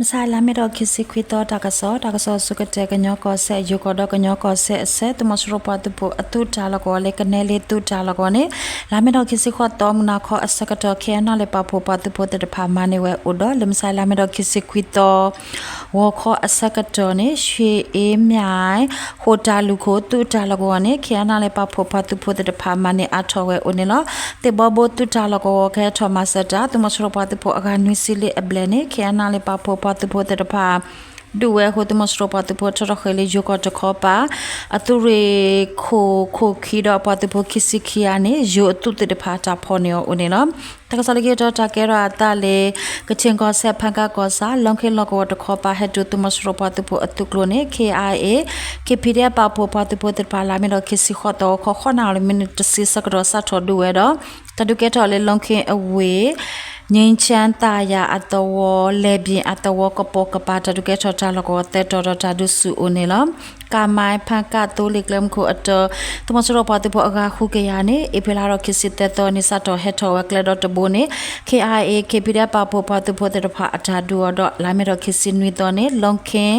မုၢ်ဆါလါမ့ၤထီၣ်ခံဆံခွံသီ တၢ်ကစီၣ်, တၢ်ကစီၣ်အဆိကတၢၢ် ကညီကီၢ်စဲၣ် ယိၤကီၢ်ဒီးကညီကီၢ်စဲၣ်အဆၢ သုးမီၤစိရိၤပှၤသုးဖိအသုးတၢ်လီၢ်ကဝီၤလၢကနဲလ့သုးတၢ်လီၢ်ကဝီၤန့ၣ် လါမ့ၤထီၣ်ခံဆံဃိးသီ မုၢ်နၤခီအဆၢကတီၢ် KNLA ပာ်ဖှိၣ်ပှၤသုးဖိသ့ၣ်တဖၣ်မၤန့ၢ်ဝဲအိၣ်ဒီး လၢမုၢ်ဆါလါမ့ၤထီၣ်ခံဆံခွံသီ ဂီၤခီအဆၢကတီၢ်န့ၣ် ရှ့ၣ်အ့မၠဲၣ် ဃိာ်တၢ်လူၢ်ခိၣ်သုးတၢ်လီၢ်ကဝီၤန့ၣ် KNLA ပာ်ဖှိၣ်ပှၤသုးဖိသ့ၣ်တဖၣ်မၤန့ၢ်အါထီၣ်ဝဲအိၣ်န့ၣ်လီၤ. သ့ၣ်ဘီဘိသုးတၢ်လီၢ်ကဝီၤကဟဲထီၣ်မၤစၢၤတၢ် သုးမီၤစိရိၤပှၤသုးဖိအဂၤနွံဆံလၢအဘျဲၣ်န့ၣ် KNLA ပာ်ဖှိၣ်ပှၤသုးဖိသ့ၣ်တဖၣ် ဒုးဝဲအဃိ သုးမီၤစိရိၤပှၤသုးဖိထီထီၣ်ဃ့လၢယိၤကီၢ်တခီပၤ အသုးရ့ၣ်ခိၣ်ခိၣ်ခံဒီးပှၤသုးဖိခံဆံခံဂၤန့ၣ် ယိၤအသုးသ့ၣ်တဖၣ်တၢ်ဖီၣ်န့ၢ်အီၤအိၣ်န့ၣ်လီၤ. တၢ်ကစီၣ်လၢခံတီၤ တၢ်ကဲထီၣ်အသးလၢ ကခ့ၣ်ကီၢ်စဲၣ် ဖၣ်ကၣ်ကီၢ်ဆၣ် လီခ့ၣ်လီၢ်ကဝီၤတခီပၤ ဟဲတုၤသုးမီၤစိရိၤပှၤသုးဖိအသုးကျိၤန့ၣ် KIA, KPDF ပာ်ဖှိၣ်ပှၤသုးဖိသ့ၣ်တဖၣ် လါမ့ၤထီၣ်ခံဆံဃိးသီ ဂီၤခီ ဃုနၣ်ရံၣ် မံးနံးတဆံဆၢကတီၢ် စးထီၣ်ဒုးဝဲဒီး တၢ်ဒုးကဲထီၣ်လၢလီခ့ၣ်အဝ့ၢ် ငြိမ်းချမ်းသာယာအသဝီ, လဲၤဘျ့အသဝီ ကပိာ်ကပၤ တၢ်ဒုးကဲထီၣ်တၢ်လီၢ်ကဝီၤသၢတီၤဒီးတၢ်ဒုးဆူၣ်အိၣ်န့ၣ်လီၤ. ကၢ်မါ ဖၣ်ကၣ်သိလ့ၣ်ကျဲမုၢ်ခိၣ်အတၢၢ် သုးမီၤစိရိၤပှၤသုးဖိအဂၤဃုကယၤန့ၣ် အ့ဖြ့လါထီၣ်ခံဆံသၢသီန့ၣ် စးထီၣ်ဟဲထီၣ်ဝဲကျဲဒီတဘိန့ၣ် KIA, KPDF ပာ်ဖှိၣ်ပှၤသုးဖိသ့ၣ်တဖၣ်အတၢ်ဒုးအီၤဒီး လါမ့ၤထီၣ်ခံဆံနွံသီန့ၣ် လီခ့ၣ်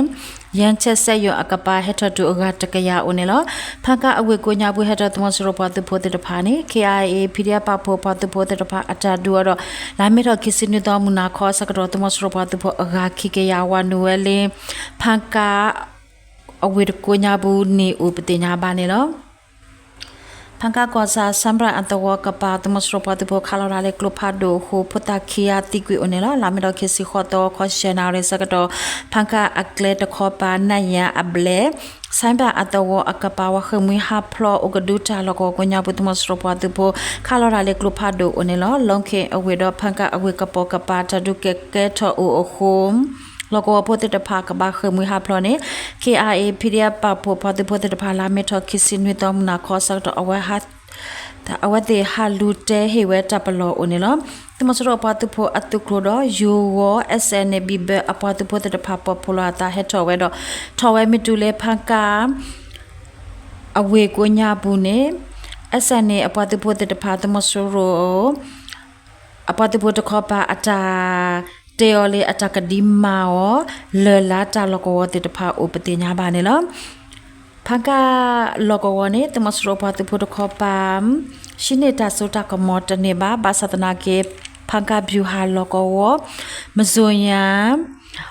ယဲၢ်ဆဲးစဲးယိၤအကပၤ ဟဲထီၣ်တုၤအဂၤတကယၤအိၣ်န့ၣ်လီၤ. ဖၣ်ကၣ်အဝ့ၢ်ကိးညါပူၤ ဟဲထီၣ်သုးမီၤစိရိၤပှၤသုးဖိသ့ၣ်တဖၣ်န့ၣ် KIA, PDF ပာ်ဖှိၣ်ပှၤသုးဖိသ့ၣ်တဖၣ်အတၢ်ဒုးအီၤဒီး လါမ့ၤထီၣ်ခံဆံနွံသီ မုၢ်နၤခီအဆၢကတီၢ် သုးမီၤစိရိၤပှၤသုးဖိအဂၤခံကယၤ ဝၤနုာ်ဝဲလၢ ဖၣ်ကၣ်အဝ့ၢ်တကိးညါပူၤန့ၣ်အိၣ်ပသ့ၣ်ညါဘၣ်န့ၣ်လီၤ. ဖၣ်ကၣ်ကီၢ်ဆၣ် စၣ်ပြၣ်အသဝီကပၤ သုးမီၤစိရိၤပှၤသုးဖိခးလီၤတၢ်လၢကျိဖးဒိၣ်အဃိ ဖိသၣ်ခံဂၤသံကွံာ်အိၣ်န့ၣ်လီၤ. လါမ့ၤထီၣ်ခံဆံဃိးသီ ဂီၤခီ ယဲၢ်နၣ်ရံၣ်ဆၢကတီၢ် ဖၣ်ကၣ်အကျဲတခီပၤ နၣ်ယၤအဘျဲၣ် စၣ်ပြၣ်အသဝီအကပၤ ဝၤဃ့ၢ်မှံဟးဖျိး အိၣ်ကဒုတၢ်လီၢ်ကဝီၤကိးညါပူၤ သုးမီၤစိရိၤပှၤသုးဖိ ခးလီၤတၢ်လၢကျိဖးဒိၣ်အိၣ်န့ၣ်လီၤ. လီခ့ၣ်အဝ့ၢ်ဒီးဖၣ်ကၣ်အဝ့ၢ်ကပိာ်ကပၤ တၢ်ဒုးကဲထီၣ်အိၣ်အဃိ လီၢ်ကဝီၤဖိသ့ၣ်တဖၣ်ကဘၣ်ဃ့ၢ်မှံဟးဖျိးန့ၣ် KIA, PDF ပာ်ဖှိၣ်ပှၤသုးဖိသ့ၣ်တဖၣ် လါမ့ၤထီၣ်ခံဆံနွံသီ မုၢ်နၤခီအဆၢကတီၢ် အဝဲသ့ၣ်ဟးလူၤတဲဟ့ၣ်ဝဲတၢ်ပလီၢ်အိၣ်န့ၣ်လီၤ. သုးမီၤစိရိၤပှၤသုးဖိအသုးကျိၤဒီး ယိၤဝီၤ SNA ဘံၣ်ဘၢအပှၤသုးဖိသ့ၣ်တဖၣ် ပိာ်ဖှိၣ်လိာ်အသးဟဲထီၣ်ဝဲဒီး ထီၣ်ဝဲမ့ၢ်တုၤလၢဖၣ်ကၣ် အဝ့ၢ်ကိးညါပူၤန့ၣ် SNA အပှၤသုးဖိသ့ၣ်တဖၣ် သုးမီၤစိရိၤ အပှၤသုးဖိတခီပၤ အတၢ်တဲအီၤလၢအတၢ်ကဒံမၤအီၤ လၢာ်လၢတၢ်လီၢ်ကဝီၤသ့ၣ်တဖၣ်အိၣ်ပသ့ၣ်ညါဘၣ်န့ၣ်လီၤ. ဖၣ်ကၣ်လီၢ်ကဝီၤန့ၣ် သုးမီၤစိရိၤပှၤသုးဖိတခီပၤ ဟံးန့ၢ်တၢ်စိတၢ်ကမီၤတန့ၢ်ဘၣ် ဘၣ်ဆၣ်သနာ်က့ ဖၣ်ကၣ်ဗျူဟာလီၢ်ကဝီၤ မစိၤယၤ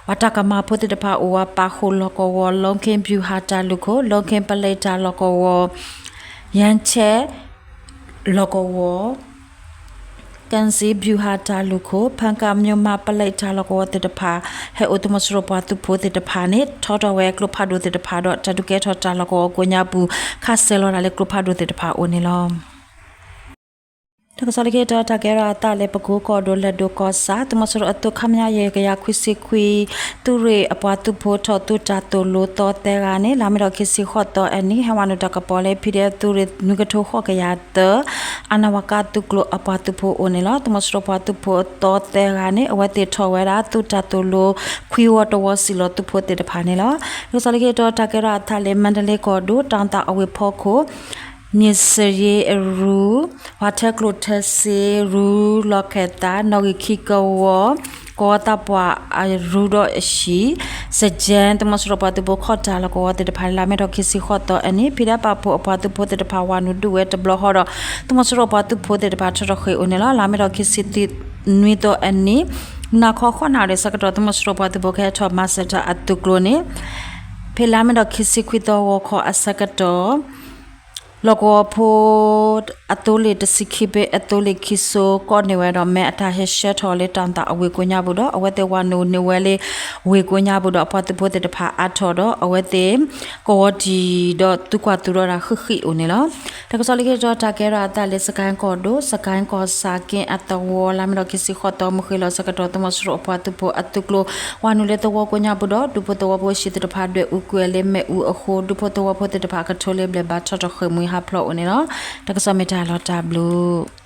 ပှၤတၢ်ကမၣ်ဖိသ့ၣ်တဖၣ်အိၣ်ဝဲပာ်ဃုာ်လီၢ်ကဝီၤ လီခ့ၣ်ဗျူဟာတၢ်လူၢ်ခိၣ် လီခ့ၣ်ပလဲတၢ်လီၢ်ကဝီၤ ယဲၢ်ဆဲး လီၢ်ကဝီၤ ကၣ်စ့ဗျူဟာတၢ်လူၢ်ခိၣ် ဖၣ်ကၣ်မျိးမးပလဲတၢ်လီၢ်ကဝီၤသ့ၣ်တဖၣ် ဟဲအိၣ်သုးမီၤစိရိၤပှၤသုးဖိသ့ၣ်တဖၣ်န့ၣ် ထီထီၣ်ဝဲကျိဖးဒိၣ်သ့ၣ်တဖၣ်ဒီး တၢ်ဒုးကဲထီၣ်တၢ်လီၢ်ကဝီၤကိးညါပူၤ ခးစၢၤလီၤတၢ်လၢကျိဖးဒိၣ်သ့ၣ်တဖၣ်အိၣ်န့ၣ်လီၤ. တၢ်ကစီၣ်လၢခံတီၤ တၢ်ကဲထီၣ်အသးလၢပကိကီၢ်ဒိၣ်လဲၢ်ဒိၣ်ကီၢ်ဆၣ် သုးမီၤစိရိၤအသုး ခမရ ယဲၢ်ကယၤခွံဆံခွံ သုးရ့ၣ်အပှၤသုးဖိထီၣ်သုးတၢ်သိၣ်လိသီသၢဂၤန့ၣ် လါမ့ၤထီၣ်ခံဆံဃိးသီအနံၤ ဟဲဝဲနုာ်တၢ်ကပီၤလၢ PDF သုးရ့ၣ်နွံကထိဃိးကယၤသၢ အနဝကသုးကျိၤအပှၤသုးဖိအိၣ်န့ၣ်လီၤ. သုးမီၤစိရိၤပှၤသုးဖိအသီသၢဂၤန့ၣ် အဝဲသ့ၣ်ထီၣ်ဝဲဒၣ် သုးတၢ်သိၣ်လိခွံဝီတဝီစံၣ်လီၤသုးဖိသ့ၣ်တဖၣ်န့ၣ်လီၤ. တၢ်ကစီၣ်လၢခံတီၤ တၢ်ကဲထီၣ်အသးလၢ မါတလ့ကီၢ်ဒိၣ် တၢ်သၣ်အဝ့ၢ်ဖီခိၣ် မ့ၢ်စရ့အရူ ပှၤထၢကျိၣ်ထၢစ့ရူလီၤခၢၣ်သး နီၣ်ဂံၢ်ခံကဝီၤ ကဝီၤသးပှၢ်အရူဒီးအဟံၣ် စကဲ သုးမီၤစိရိၤပှၤသုးဖိခီၣ်တၢ်လီၢ်ကဝီၤသ့ၣ်တဖၣ် လါမ့ၤထီၣ်ခံဆံဃိးသီအနံၤ PDF ပာ်ဖှိၣ်အပှၤသုးဖိသ့ၣ်တဖၣ် ဝၤနုာ်ဒုးဝဲတဘျီဃီဒီး သုးမီၤစိရိၤပှၤသုးဖိသ့ၣ်တဖၣ် ထီထီၣ်ဃ့ၢ်အိၣ်န့ၣ်လီၤ. လါမ့ၤထီၣ်ခံဆံနွံသီအနံၤ နၢ်ခီဃိးနၣ်ရံၣ်ဆၢကတီၢ် သုးမီၤစိရိၤပှၤသုးဖိကဟဲထီၣ်မၤစၢၤတၢ်အသုးကျိၤန့ၣ် ဖဲလါမ့ၤထီၣ်ခံဆံခွံသီဂီၤခီအဆၢကတီၢ် လီၢ်ကဝီၤဖိ အသိလ့ၣ်တဆံခံဘ့ၣ် အသိလ့ၣ်ခံစိ ကိးန့ၢ်ဝဲဒီး မ့ၢ်အတၢ်ဟဲဆှၢထီၣ်လၢတၢ်သၣ်အဝ့ၢ်ကိးညါပူၤဒီး အဝဲသ့ၣ်ဝၤနုာ်န့ၢ်ဝဲလၢဝ့ၢ်ကိးညါပူၤဒီး အပှၤသုးဖိသ့ၣ်တဖၣ်အါထီၣ်ဒီး အဝဲသ့ၣ် ကဝီၤတံၢ်ဒီးသုကွၢ်သူဒီးတၢ်ဃံးဃံးအိၣ်န့ၣ်လီၤ. တၢ်ကစီၣ်လၢခံတီၤ တၢ်ကဲထီၣ်အသးလၢ စကဲကီၢ်ဒိၣ် စကဲကီၢ်ဆၣ်က့အသဝီ လါမ့ၤထီၣ်ခံဆံဃိးသီ မုၢ်ဃ့ၢ်လီၤဆၢကတီၢ် သုးမီၤစိရိၤအပှၤသုးဖိအသုးကျိၤ ဝၤနုာ်လၢသဝီကိးညါပူၤဒီး ဒူဖိသဝီဖိအဟံၣ်သ့ၣ်တဖၣ် ဒွဲၣ်အူကွံာ်လၢမ့ၣ်အူအဃိ ဒူဖိသဝီဖိသ့ၣ်တဖၣ် ကထိလၢဘျဲၣ်ဘၣ်ထီၣ်ထီၣ်ဃ့ၢ်မှံဟးဖျိးအိၣ်န့ၣ်လီၤ. တၢ်ကစီၣ်မ့ၢ်တၢ်လီၤတၢ်ဘျုး